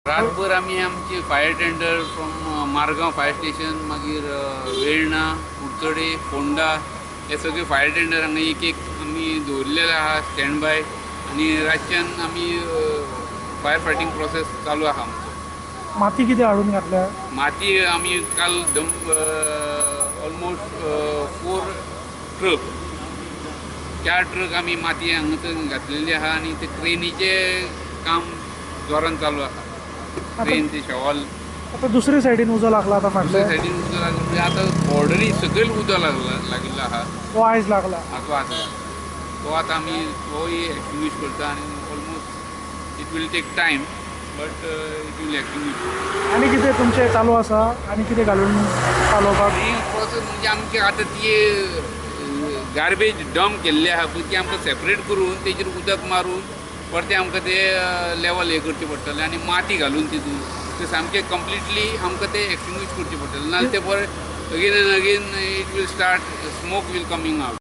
रातभर आमी आमची fire tender from Margao fire station, मागीर वेर्णा, कुडचडे, फोंडा हे सगळे फायर टेंडर हांगा एक एक आमी दवरलेले आहा स्टँड बाय आनी रातच्यान आमी फायर फायटींग प्रोसेस चालू आहा आमचो. माती कितें हाडून घातल्या? माती आमी काल डंप ऑलमोस्ट 4 ट्रक 4 ट्रक आमी माती हांगासर घातलेली आहा आनी ते क्रेनीचें काम जोरान चालू आहा. क्रेन ते शॉवल. आतां दुसरे सायडीन उजो लागला आतां दुसरे फाटले सायडीन उजो लागला म्हणजे आतां बॉर्डरी सकयल उजो लागला लागिल्लो आहा. तो आयज लागला. तो आतां तो आतां आमी तोय एक्सटिंग्विश करता आनी almost it will take time but it will extinguish. आनी कितें तुमचें चालू आसा आनी कितें घालून पालोवपाक? ही प्रोसेस म्हणजे आमचे आतां ती गार्बेज डंप केल्ले आहा पळय ती आमकां सेपरेट करून तेजेर उदक मारून परतें आमकां ते लेवल हें करचें पडटलें आनी माती घालून तितून ते सामकें कंप्लिटली आमकां ते एक्सटिंग्विश करचें पडटलें, नाजाल्यार ते परत again and again it will start, smoke will coming out.